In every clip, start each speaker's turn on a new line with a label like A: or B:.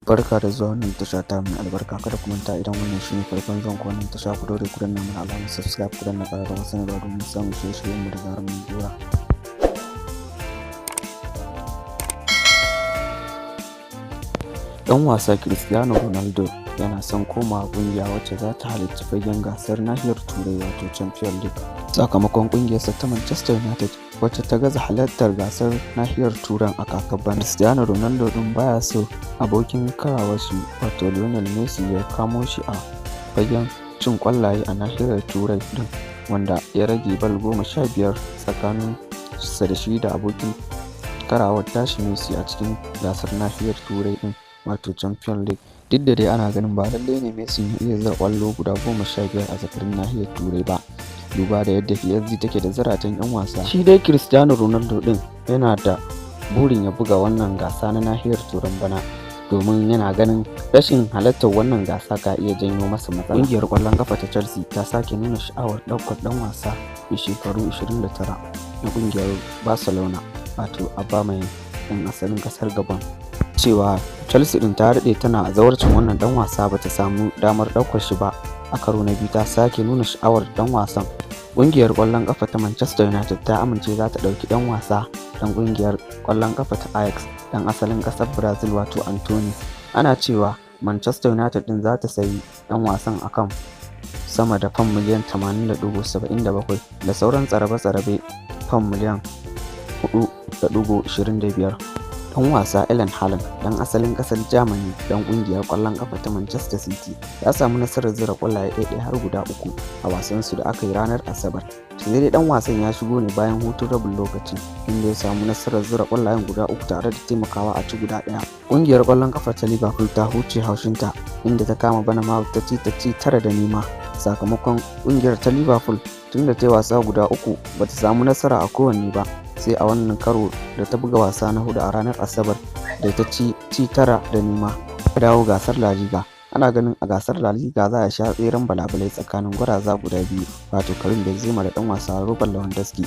A: Barka da zuwa wannan tasha ta mai albarka. Kada ku manta, idan wannan shine farkon zuwan ku wannan tasha, ku daure ku danna mana alamar subscribe, ku danna ƙararrawar sanarwa domin samun shirye-shiryen mu da zarar mun ɗora. Ɗan wasa Cristiano Ronaldo yana son komawa ƙungiya wacce za ta halarci fagen gasar nahiyar Turai, wato Champions League, sakamakon ƙungiyarsa ta Manchester United wacce ta gaza halartar gasar nahiyar Turan a kakar bana. Cristiano Ronaldo ɗin baya so abokin karawarshi, wato Lionel Messi, ya kamo shi a fagen cin ƙwallaye a nahiyar Turai ɗin, wanda ya rage bal 15 tsakanin sa da shi da abokin karawar tashi Messi a cikin gasar nahiyar Turai ɗin, wato Champions League. Duk da dai ana ganin ba lallai ne Messi ya iya zira ƙwallo guda 15 a zakarun nahiyar Turai ba, duba da yadda PSG take da zaratan 'yan wasa. Shi dai Cristiano Ronaldo ɗin yana da burin ya buga wannan gasa na nahiyar Turan bana, domin yana ganin rashin halartar wannan gasa ka iya janyo masa matsala. Ƙungiyar ƙwallon ƙafa ta Chelsea ta sake nuna sha'awar ɗaukar ɗan wasa mai shekaru 29 na ƙungiyar Barcelona, wato Aubameyang, ɗan asalin ƙasar Gabon. Cewa Chelsea ɗin ta daɗe tana zawarcin wannan ɗan wasa, ba ta samu damar ɗaukar shi ba, a karo na biyu ta sake nuna sha'awar ɗan wasan. Ƙungiyar ƙwallon ƙafa ta Manchester United ta amince za ta ɗauki ɗan wasa ɗan ƙungiyar ƙwallon ƙafa ta Ajax, ɗan asalin ƙasar Brazil, wato Antony. Ana cewa Manchester United ɗin za ta sayi ɗan wasan a kan sama da fam miliyan 80.77 da sauran tsarabe-tsarabe fam miliyan 4.25. Ɗan wasa Erling Haaland, ɗan asalin ƙasar Germany, ɗan ƙungiyar ƙwallon ƙafa ta Manchester City, ya samu nasarar zira ƙwallaye ɗai-ɗai har guda uku a wasansu da aka yi ranar Asabar. Sai dai ɗan wasan ya shigo ne bayan hutun rabin lokaci, inda ya samu nasarar zira ƙwallayen guda uku tare da taimakawa a ci guda ɗaya. Ƙungiyar ƙwallon ƙafa ta Liverpool ta huce haushinta, inda ta kama Bournemouth ta ci ta ci 9-0. Sakamakon ƙungiyar ta Liverpool, tunda ta yi wasa guda uku bata samu nasara a kowanne ba, sai a wannan karo da ta buga wasa na hudu a ranar Asabar da ta ci ci 9-0. Ta dawo gasar La Liga. Ana ganin a gasar La Liga za a sha tseren balabalai tsakanin gwaraza guda biyu, wato Karim Benzema da ɗan wasa Robert Lewandowski.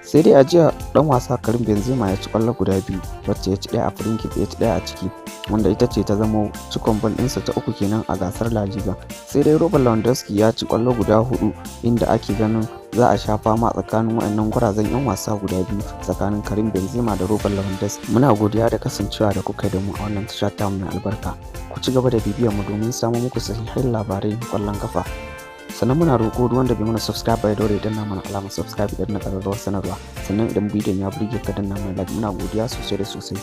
A: Sai dai a jiya ɗan wasa Karim Benzema ya ci ƙwallo guda biyu, wacce ya ci ɗaya a free kick, ya ci ɗaya a ciki, wanda ita ce ta zamo cikon bal ɗinsa ta uku kenan a gasar La Liga. Sai dai Robert Lewandowski ya ci ƙwallo guda hudu, inda ake ganin za a sha fama tsakanin waɗannan gwarazan 'yan wasa guda biyu, tsakanin Karim Benzema da Robert Lewandowski. Muna godiya da kasancewa da kuka da mu a wannan tasha ta mai albarka. Ku ci gaba da bibiyar mu domin samo muku sahihan labarai na ƙwallon kafa. Sannan muna roƙo duk wanda bai mana subscribe ba ya daure danna mana alamar subscribe, danna ƙararrawar sanarwa. Sannan idan bidiyon ya burge ka, danna mana like. Muna godiya sosai da sosai.